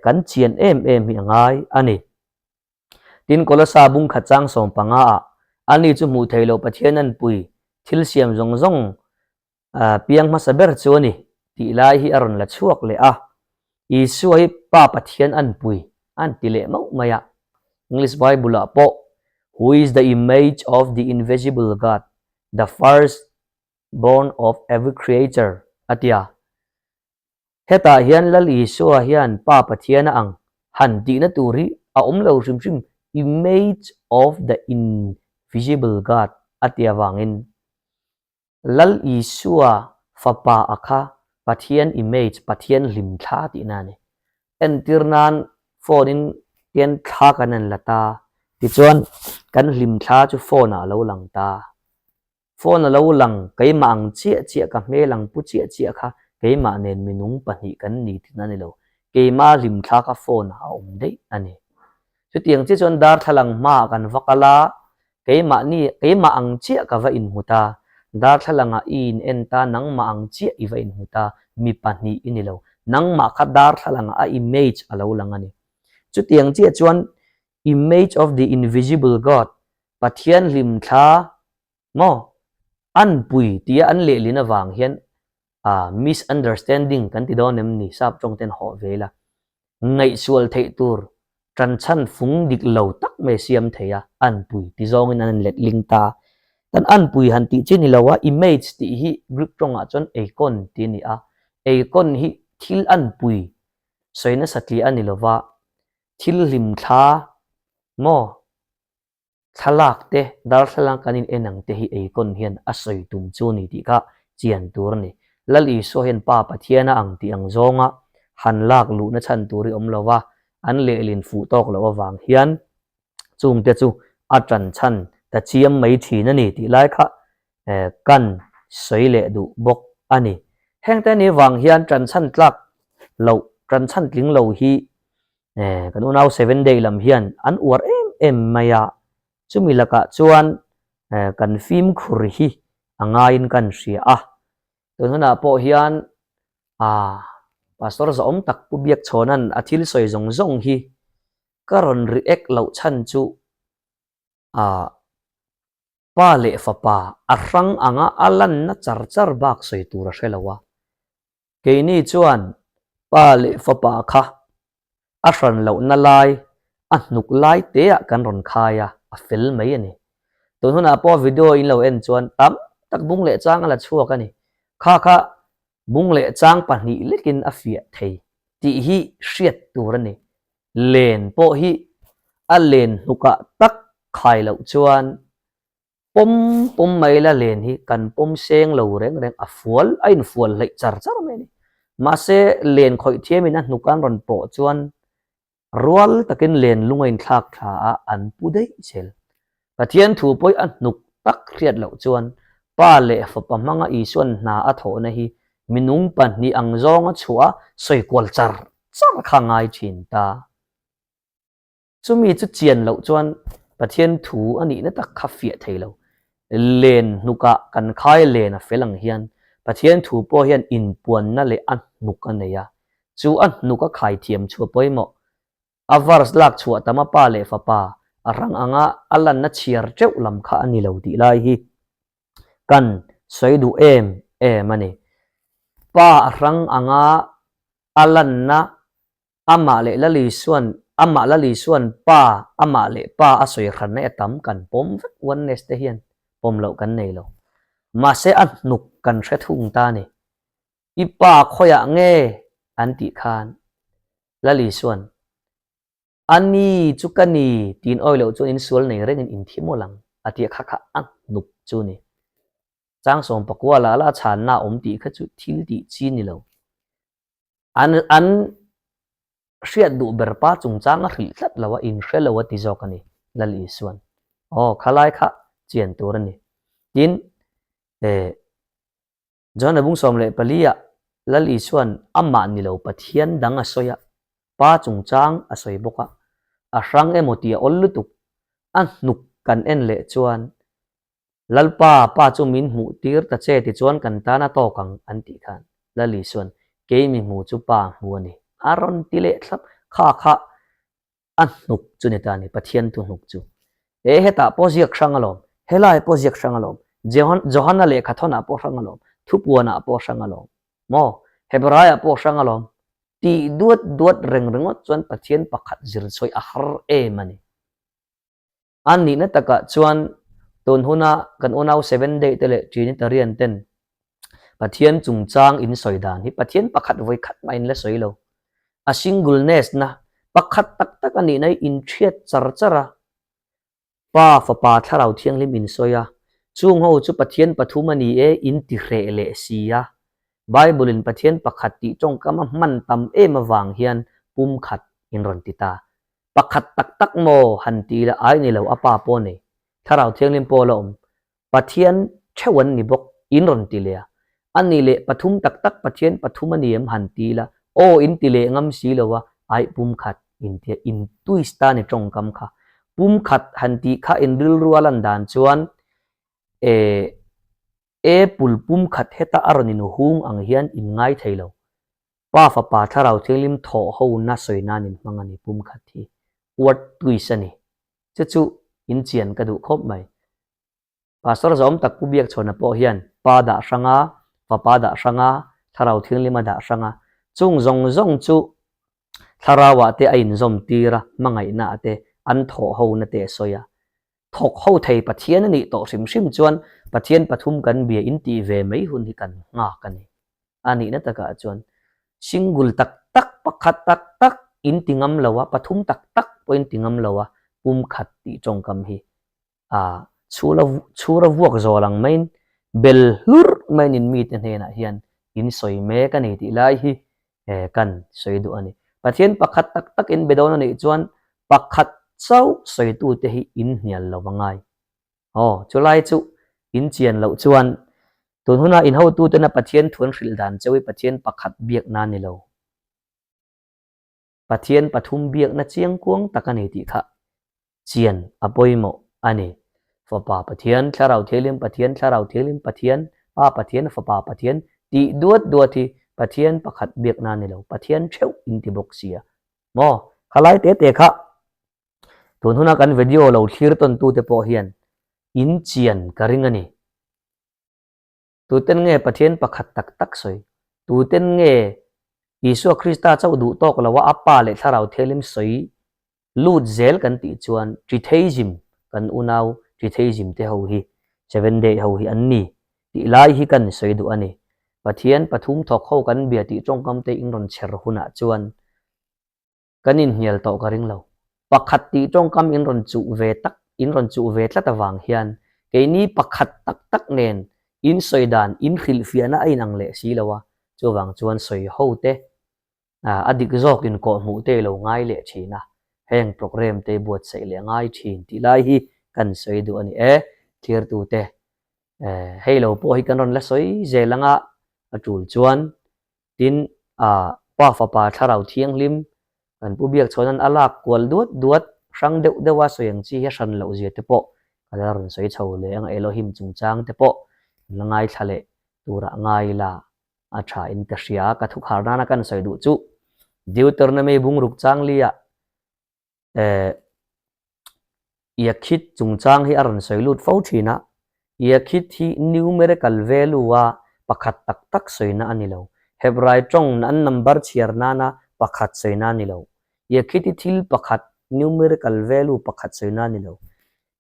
kan chian em em hi a ngai a ni. Tin, Kolosa bung khat chang 15 ah, Ani chu hmuh theih loh Pathian an pui thil siam zawng zawng piang hmasa ber chu a ni tih lai hi a rawn la chhuak leh a. Isua hi Pa Pathian an pui an ti leh mauh mai a. English Bible ah pawh, Who is the image of the invisible God, the first born of every creature a ti a. Hetah hian Lal Isua hian Pa Pathian a ang han tihna tur hi a awm lo hrim hrim, image of the invisible God a ti avangin Lal Isua fapa a kha Pathian image, Pathian hlimthla tihna a ni. Entir nan phone in tian thla kan en la ta, tichuan kan hlimthla chu phone ah a lo lang ta. Phone a lo lang, keimah ang chiah chiah ka hmel ang pu chiah chiah kha keimah nen minung pahnih kan ni tihna a ni lo. Keimah hlimthla kha phone ah a awm daih a ni. Chutiang chiah chuan darthlalang hmaah kan va kal a, keimahni keimah ang chiah ka va inhmu ta, darthlalang ah i in en ta, nangmah ang chiah i va inhmu ta, mi pahnih i ni lo. Nangmah kha darthlalang ah a image a lo lang a ni. Chutiang chiah chuan image of the invisible God, Pathian hlimthla maw anpui tia an lehlin avang hian ah misunderstanding kan ti dawn em ni sap tawng ten hawh ve ila ngaihsual theih tur tanchhan fung dik lo tak mai siam thei a anpui ti zawngin an letling ta. Kan anpui han tih chi ni lo a image tih hi Greek tawngah chuan eikon tih a ni a, eikon hi thil anpui sawi nasa tliah a ni lova. Thil hlimthla maw thlalak te, darthlalang kan in en ang te hi eikawn hian a sawi tum chu a ni tih kha chian tur a ni. Lal Isua hian Pa Pathian a ang tih ang zawnga han lak luhna chhan tur hi awm lo va, an lehlin fuh tawk loh avang hian chungte chu a tan chhan ta chiam mai thin a ni tih lai kha kan sawi leh duh bawk a ni. Hengte ni vang hian tan chhan tlak loh, tan chhan tling lo hi kan unau Seven Day lam hian an uar em em mai a, chumi lakah chuan kan fimkhur hi a ngaiin kan hria a. Tun hunah pawh hian Pastor zahawm tak Pu Biakchhawna'n a thil sawi zawng zawng hi ka rawn react loh chhan chu Pa leh fapa a hrang anga a lanna char char bak sawi tur a hre lo a. Keini chuan pa leh fapa kha a hran lohna lai, a hnuk lai teah kan rawn khai a, a fel mai a ni. Tun hunah pawh video in lo en chuan tam tak bung leh chang a la chhuak a ni. Kha kha bung leh chang pahnih lekin a fiah thei tih hi hriat tur a ni. Len pawh hi a len hnukah tak khai loh chuan pawm pawm mai la len hi kan pawm seng lo reng reng a fual a infual hleih char char mai a ni. Mahse len khawih thiamin a hnuk an rawn pawh chuan rual takin len lung a inthlak thla a an pu daih zel. Pathian thu pawih a hnuk tak hriat loh chuan Pa leh Fapa hmanga Isuan hna a thawhna hi minung pahnih ang zawnga chhuah a sawi kual char char kha ngai thin ta. Chumi chu chian loh chuan Pathian thu a nihna tak kha fiah thei lo. Len hnukah kan khai len a fel ang hian Pathian thu pawh hian inpuanna leh a hnuk a nei a. Chu a hnuk a khai thiam chu a pawimawh. A verse lak chhuah tam a pa leh fapa a hrang anga a lanna chhiar teuh lam kha a ni lo tih lai hi kan sawi duh em em a ni. Pa a hrang anga a lanna Amah leh Lalisuan, Amah Lalisuan Pa, Amah leh Pa a sawi hranna e tam kan pawm vek Oneness te hian pawm loh kan nei lo. Mahse a hnuk kan hre thung ta ni. I pa khawiah nge an tih khan Lalisuan, A ni chu ka ni tiin awi loh chuan in sual nei rengin in thi mawlh ang a tih kha kha a hnuk chu ni. Chang sawmpakua la la chhanna a awm tih kha chu thil tih chi ni lo. An an hriat duh ber pa chungchang a hrilh tlat lo a, in hre lo a ti zawk a ni, Lal Isuan. Aw, khalai kha chian tur a ni. Tin, eh, John Abung 14 ah Lal Isuan amah ni lo Pathian dang a sawi a, pa chungchang a sawi bawk a, a hrang emaw tih a awl lutuk, a hnuk kan en leh chuan Lalpa, Pa chu min hmuh tir ta che tichuan kan tan a tawk ang, an tih khan Lal Isuan, Kei mi hmu chu Pa hmu a ni. A rawn ti leh thlap, kha kha a hnuk chu ni ta a ni, Pathian thu hnuk chu. E, hetah pawh ziak hrang alawm, helai pawh ziak hrang alawm, Johana lehkha thawnah pawh hrang alawm, thupuanah pawh hrang alawm, maw? Hebraiah pawh hrang alawm, tih duat duat reng ringawt chuan Pathian pakhat zir sawi a har em a ni. A nihna takah chuan tun huna kan unau Seven Day te leh Trinitarian ten Pathian chungchang in sawi dan hi Pathian pakhat vawi khat mah in la sawi lo. A singleness na pakhat tak tak a nihna hi in thiat char char a. Pa, Fapa, Thlarau Thianghlim in sawi a, chung ho chu Pathian pathum a ni e in ti hreh leh si a. Bible in Pathian pakhat tih tawngkam a hman tam em avang hian pumkhat in rawn ti ta. Pakhat tak tak maw han ti ila ai ni lo a pa pawh nei Thlarau Thianghlim pawh la awm Pathian theuh an ni bawk in rawn ti leh a a ni leh pathum tak tak Pathian pathum a ni em han ti ila aw in ti leh ngam si lo a ai pumkhat in tia in twist ta ni tawngkam kha pumkhat han tih kha in rilru a lan dan chuan eh apple pumkhat heta a rawn in hung ang hian in ngai thei lo Pa Fapa Thlarau Thianghlim thawh ho na sawi nan in hmang a ni pumkhat hi word twist a ni. Chu chu in chian ka duh khawp mai. Pastor zawm tak Pu Biakchhawna pawh hian Pa dah hrang a, Fapa dah hrang a, Thlarau Thianghlim a dah hrang a. Chung zawng zawng chu Thlarau ah te a inzawm tir a, hmangaihna ah te an thawh ho na te a sawi a. Thawk ho thei Pathian a nih tawh hrim hrim chuan Pathian pathum kan bia in tih ve mai hun hi kan nghak a ni. A nihna takah chuan single tak tak pakhat tak tak. in ti ngam lo a, pathum tak tak pawh in ti ngam lo a, pumkhat tih tawngkam hi a chhura chhura vuak zawl ang maiin bel hlur maiin in mite hnenah hian in sawi mek a ni tih lai hi kan sawi duh a ni. Pathian pakhat tak tak in be dawn a nih chuan pakhat chauh sawitute hi in hnial lo va ngai. Aw, chulai chu in chian loh chuan tun huna in hotutena Pathian thu an hrilh dan cheu hi Pathian pakhat biakna a ni lo. Pathian pathum biakna chiangkuang tak a ni tih kha chian a pawimawh a ni. Fapa Pathian, Thlarau Thianghlim Pathian, Thlarau Thianghlim Pathian, Pa Pathian, Fapa Pathian tih duat duat hi Pathian pakhat biakna a ni lo, Pathian theuh in ti bawk sia maw? Khalai te te kha Tun huna kan video lo thlir tawntute pawh hian in chian ka ring a ni. Tuten nge Pathian pakhat tak tak sawi? Tuten nge Isua Krista chauh duh tawk loa a Pa leh Thlarau Thianghlim sawi lut zel kan tih chuan Tritheism kan unau Tritheism te ho hi Seven Day ho hi an ni tih lai hi kan sawi duh a ni. Pathian pathum thawk ho kan bia tih tawngkam te in rawn chher hunah chuan Kan inhnial tawh ka ring lo. Pakhat tih tawngkam in rawn chuh ve tak, in rawn chuh ve tlat avang hian keini pakhat tak tak nen in sawi dan, in hrilhfiahna a inang leh si lo a, chuvang chuan sawi ho te, a dik zawk in kawhhmuh te i lo ngai leh thin a, heng programme te i buatsaih leh ngai thin tih lai hi kan sawi duh a ni e, thirtute. Hei lo pawh hi kan rawn la sawi zel anga a tul chuan Tin, a Pa Fapa Thlarau Thianghlim kan Pu Biakchhawna'n a lak kual duat duat hrang deuh deuh a sawi ang chi hi a hran loh zia te pawh ka la rawn sawi chho leh ang Elohim chungchang te pawh kan la ngaithla leh turah ngai ila a tha in ka hria. Ka thukhar nana kan sawi duh chu Deuteronomy bungruk changli-ah Eh, Yakhit chungchang hi a rawn sawi lut fo thin a, Yakhit hi numerical value a pakhat tak tak sawina a ni lo. Hebrai tawng an number chhiar nana pakhat sawina a ni lo. Yakhit hi thil pakhat numerical value pakhat sawina a ni lo.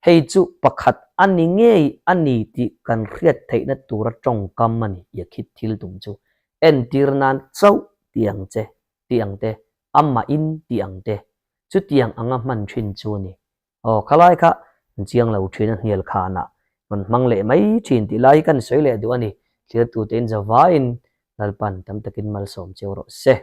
Hei chu pakhat a ni ngei a ni tih kan hriat theihna tura tawngkam a ni, Yakhit thil tum chu. Entir nan chauh ti ang che. tih ang te, amah in tih ang te, chutiang anga hman thin chu a ni. Aw, khalai kha an chiang lo thin a hnial khanah rawn hmang leh mai thin tih lai hi kan sawi leh duh a ni. Thirtute in zavaiin Lalpan tam takin malsawm cheu rawh se.